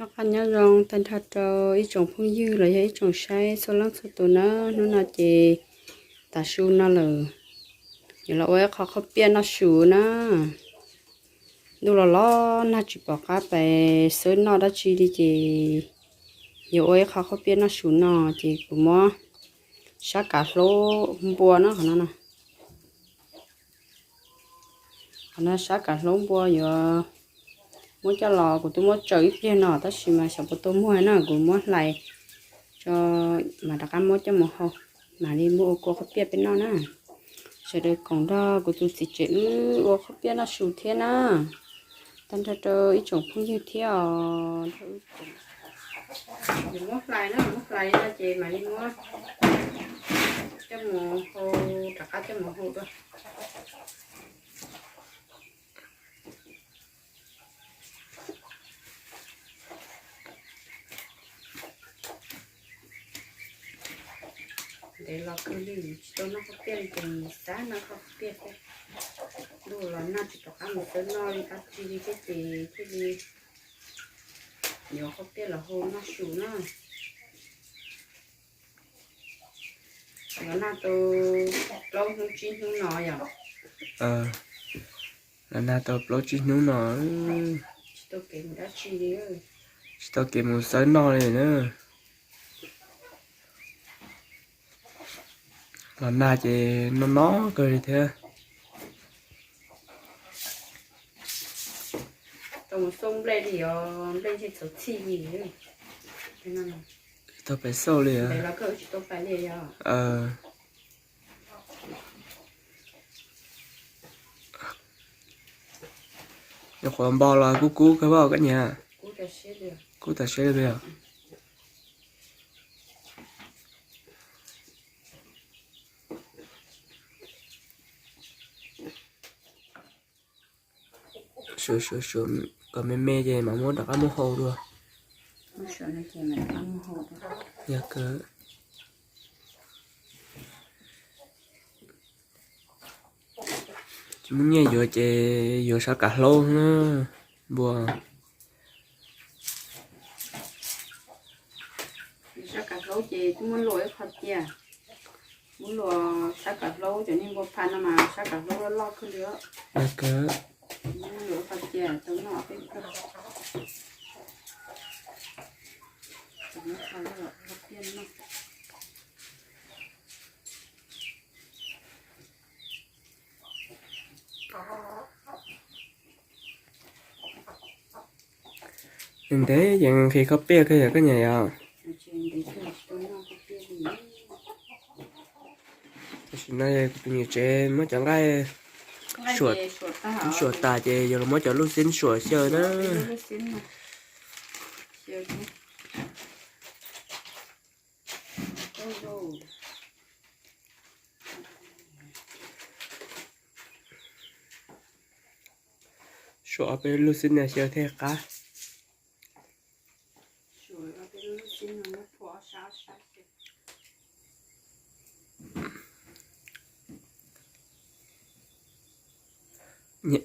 Noj qab nyob zoo tag nrho rau ib tsoom phooj ywg los yog ib tsoom saib txhua leej txhua tus na. Hnub no ces tav su no lawm, yuav los ua ib qho khaub piaj noj su na. Ntuj los los nag tsis pom qab pais xawb noj dab tsi li ces yuav ua ib qho khaub piaj noj su no ces kuv muab sab kav hlaub npua na qhov no. Qhov no sab kav hlaub npua yuav muab coj los, kuv twb muab tsaws ib pliag no tab sis mas xyov puas tau muag na, kuv muab hlais tso mas rov qab muab coj mus hau, mam li muab ua kua khaub piaj peb noj na. Sawv daws koom nrog kuv tus txiv tsev wb ua khaub piaj noj su thiab na. Tag nrho rau ib tsoom phooj ywg thiab os. Kuv muab hlais na, muab hlais no ces mam li muab coj mus hau, rov qab coj mus hau dua. Ntev los kawg li tsis tau noj khaub piaj ces xav noj khaub piaj thiab. Ntuj los nag tsis pom qab mus xawb noj li dab tsi li thiab ces thiaj li yuav khaub piaj los hau noj su na. Los nag tau plaub hnub tsib hnub no yom? Los nag tau plaub tsib hnub no, tsis tau kev mus dab tsi li, tsis tau kev mus xawb noj li na. Los nag ces no no kawg li thiab. Tau mus xauj nplej li os, nplej ntshe txaus txhij li. Tsis tau pais xauj li os. Nyuam qhuav npog los kub kub kawg, koj niam? Kub tas siab li os. Suav suav suav kom me me ces mam muab rov qab muab hau dua. Yog kawg. Tsis muaj nyiaj yuav ces yuav sab kav hlaub na npua. Sab kav hlaub ces kuj muab luam ib qho cia. Muab luam sab kav hlaub, cov niag npua pha no mas sab kav hlaub loj loj kawg li. Muab luam ib qho cia tau noj peb plaub. Ntev ces nqhis khaub piaj kawg yog koj niam yom? Tam sim no kuv tus niam tsev muab cov nqaij suam tas ces yuav los muab cov lub xib suam xyaw na. Suam ob peb lub xib na xyaw thiaj qab.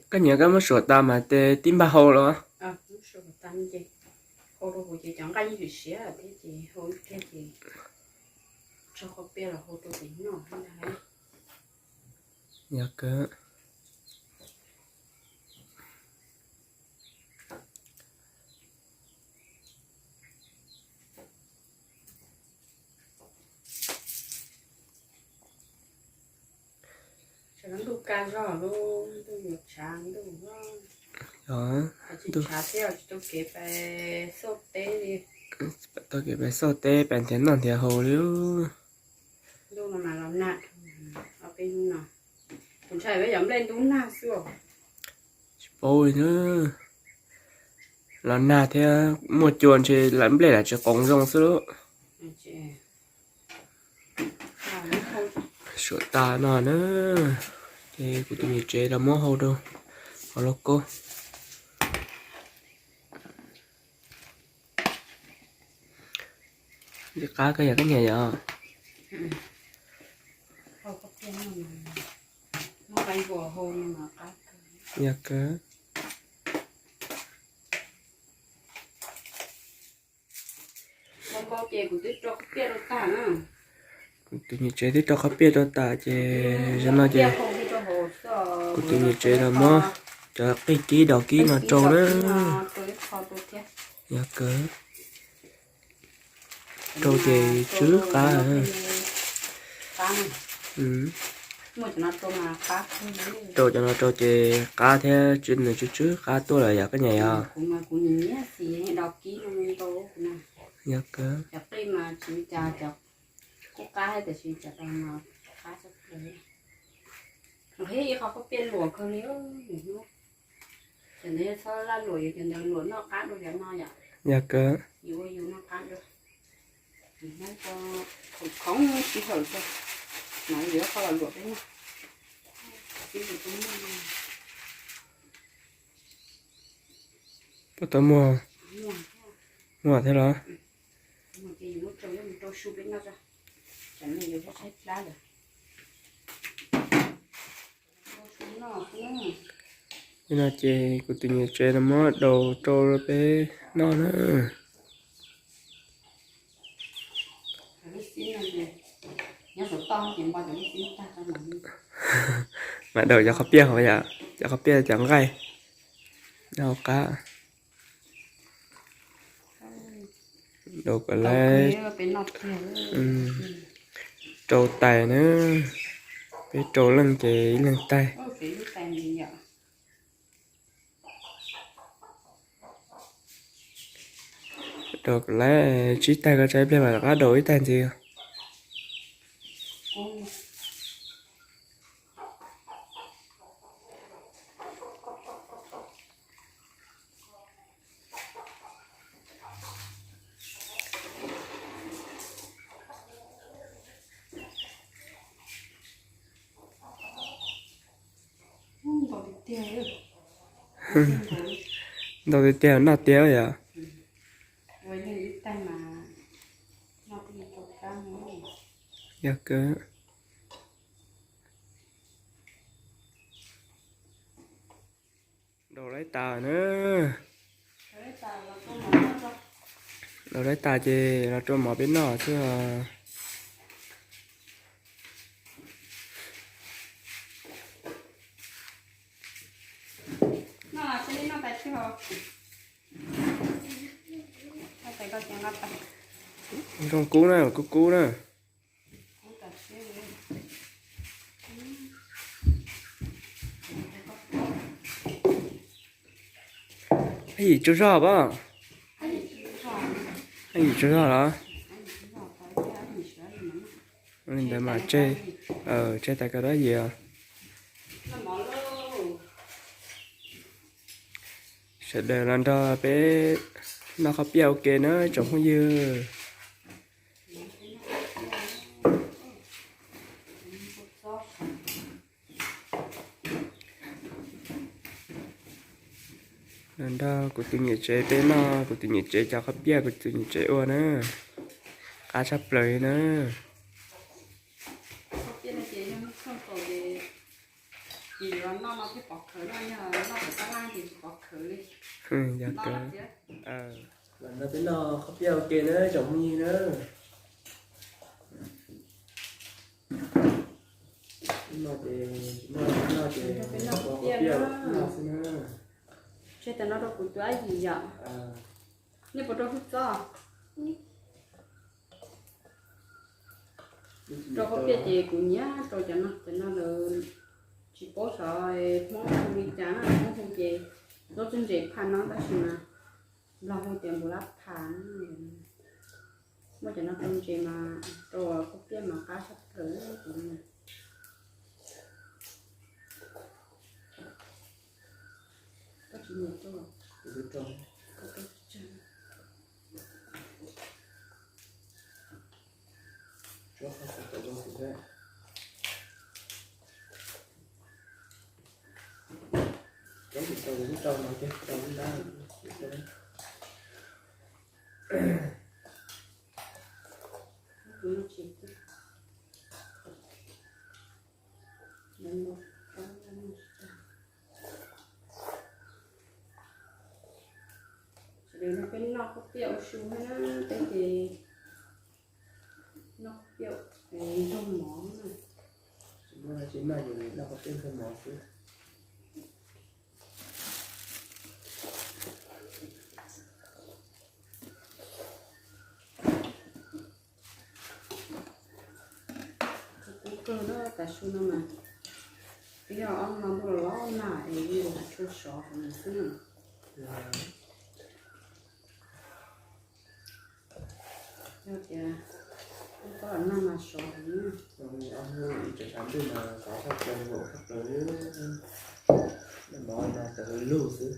Koj niam, koj muab suam tas mas tes tib npaj hau los? Yog kawg. Tau kev pais xauj teb pais nrhiav noj nrhiav haus li. Tsis paub li na. Los nag thiab muaj cua ntshe nplej lam tsis qoos zoo xwb lauj. Suam tas no na, ces kuv tus niam tsev los muab hau rau hauv lauj kaub. Li qab koj yog koj niam yom? Yog kawg. Ces kuv twb rau qhov piaj rau tag na. Kuv tus niam tsev twb rau qhov piaj rau tas ces zaum no ces kuv tus niam tsev los muab cov qij kib dos kib no rau na. Yog kawg. Rau ces tsw qab. Rau cov no rau ces qab thiab, tsw nws tsw tsw qab tuaj lawm yom koj niam yom. Yog kawg. Qab thiab tiam sis cov no qab tshaj plaws. Qhib ib qho khaub piaj luam kawg li. Cov ntawd yog txhob laj luam, yus cov ntawd luam noj qab dua cov no yom. Yog kawg. Yus ua yus noj qab dua. Khoom khoom sij hawm xwb, mas yuav qhov los luam peb noj. Puas tau muag? Muag thiab los? Li no ces kuv tus niam tsev no muab daus rau peb noj na. Mas daus cov qhov piaj hauv yom, cov qhov piaj cov nqaij nyob hauv qab. Daus kom lawv rau tais na, peb rau leej ces ib leeg tais. Rau kom lawv tsib tais ko tsam ib pliag mam rov qab daus ib tais ntxiv. Ntau tiag tiag, noj tiag yom. Yog kawg. Daus laib tas na. Daus laib tas ces los rau mov peb noj xwb os. Zoo kub na, kub kub na. Ab yim tsaug zog pab? Ab yim tsaug zog los? Li ntawd mas tseg, tseg tas kawg dab yim os. Sawv daws los nrog peb noj qhov piaj ua ke na tsoom phooj ywg. Los nrog kuv tus niam tsev peb noj kuv tus niam tsev cov qhov piaj kuv tus niam tsev ua na. Qab tshaj plaws li na. Yog kawg. Los nrog peb noj qhov piaj ua ke na tsoom phooj ywg na. Noj ces, noj ces, noj xwb na. Tseg tas no rau kuv tus ab yim yom. Nej puas rau hwj txob? Rau qhov piaj ces kuv nyiam rau cov no, cov no lawv tsis paub xyov Hmoob hu li cas na, Hmoob hu ces nyob txuj ntses phaj no tab sis mas Nplog hu tias npus lab phas. Muaj cov no rau ntses mas rau qhov piaj mas qab tshaj plaws. Sawv daws nrog peb noj qhov piaj ua su na, peb ces Noj peb nrog mov na. Tsis muaj dab tsi noj ces noj peb nrog mov xwb. Kub kawg na, tav su no mas twb yog ob hnub no ntuj los los nag es yeej tshua sov hauv no xwb na. Yog tias ntuj los nag mas sov heev na. Ob hnub ib tsev tshav ntuj mas sov tshaj plaws, nkaum tshaj plaws, noj mov no tawm lug xwb.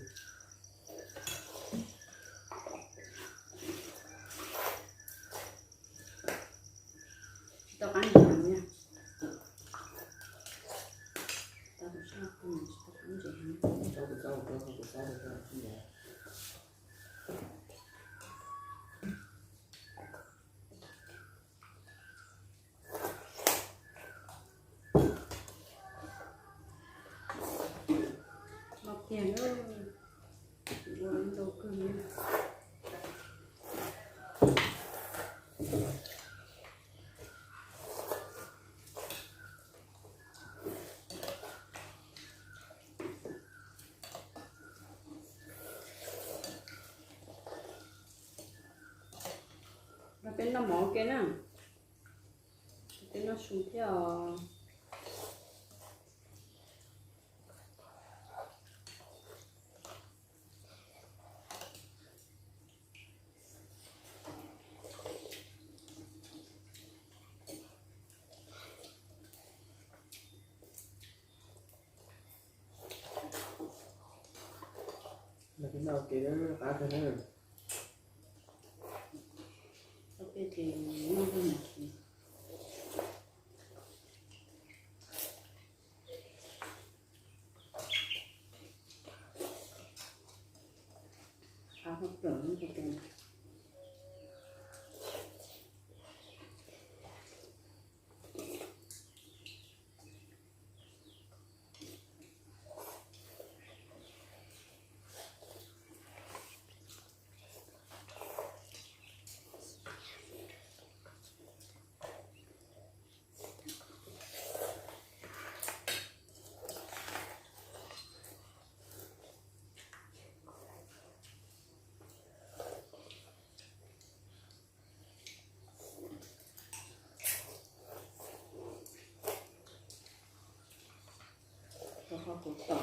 Tsis tau qab ntsev heev na. Tau kuv sab, tsis tau qab ntsev heev. Los tiag na, ua ntau kawg li. Los peb noj mov ua ke na. Peb noj su thiab os. Noj ua ke qab kawg na. Ob peb ces noj ua ke. Qab kawg na. Rau qhov kuv tom.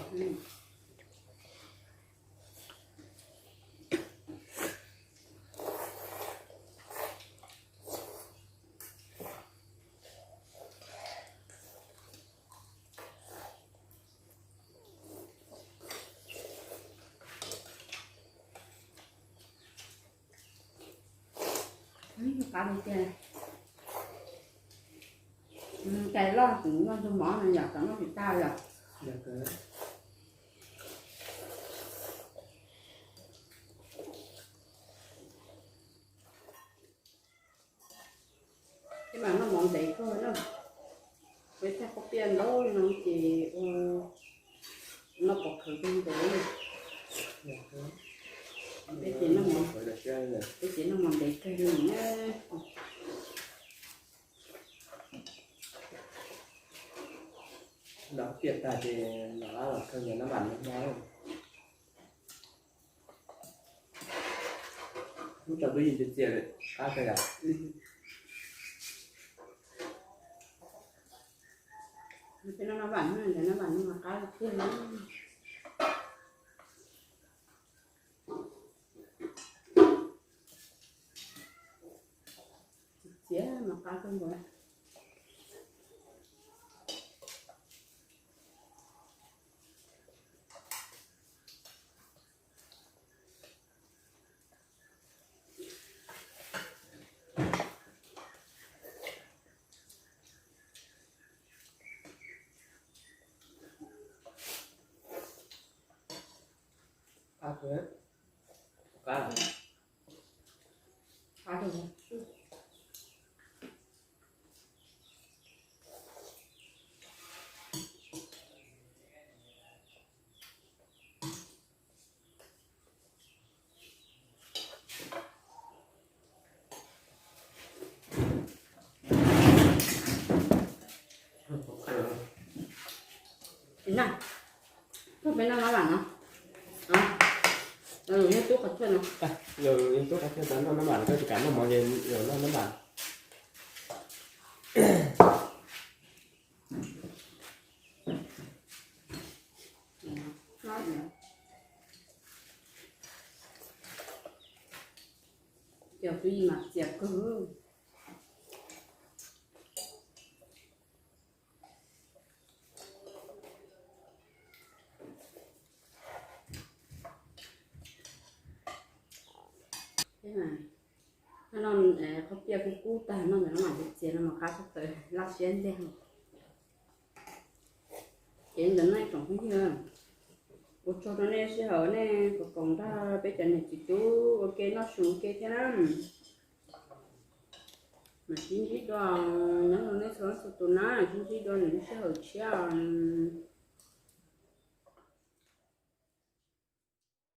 Qab li tiag. Cais loj tseem noj ntug mov no yom, kom noj tsis tag yom. Ces mas noj mov ntev kawg na. Peb thaij khaub piaj ntau li no ces ua noj pov khawv kawg nkaus li. Peb ces noj mov, peb ces noj mov ntev kawg li na. Noj khaub piaj tag ces noj qab los khaws nyias nab vam noj. Lub tso tub yeej txias txias qab kawg yom. Peb noj nab vam, nab vam no mas qab tiag li. Txias mas qab kawg nkaus. Qab kawg, qab, qab kawg. Peb noj mab vam no. Yus yog tub qhov chaw no. Yus yog tub qhov chaw ntawd noj mab vam, koj tsis kam noj mov ces yus noj mab vam. Cov pib mas txias kawg. Hnub no qhov piaj kub kub tag no, ntawm no mam txias no mas qab tshaj plaws, laj siab ntxiag. Ces ntawm no tsoom phooj ywg, ua tsaug rau nej sij hawm nej koom nrog peb cov niam txiv tub ua ke noj su ua ke thiab na. Mam sib ntsib dua, nyob zoo nej txhua leej txhua tus na, sib ntsib dua lwm lub sij hawm tshiab.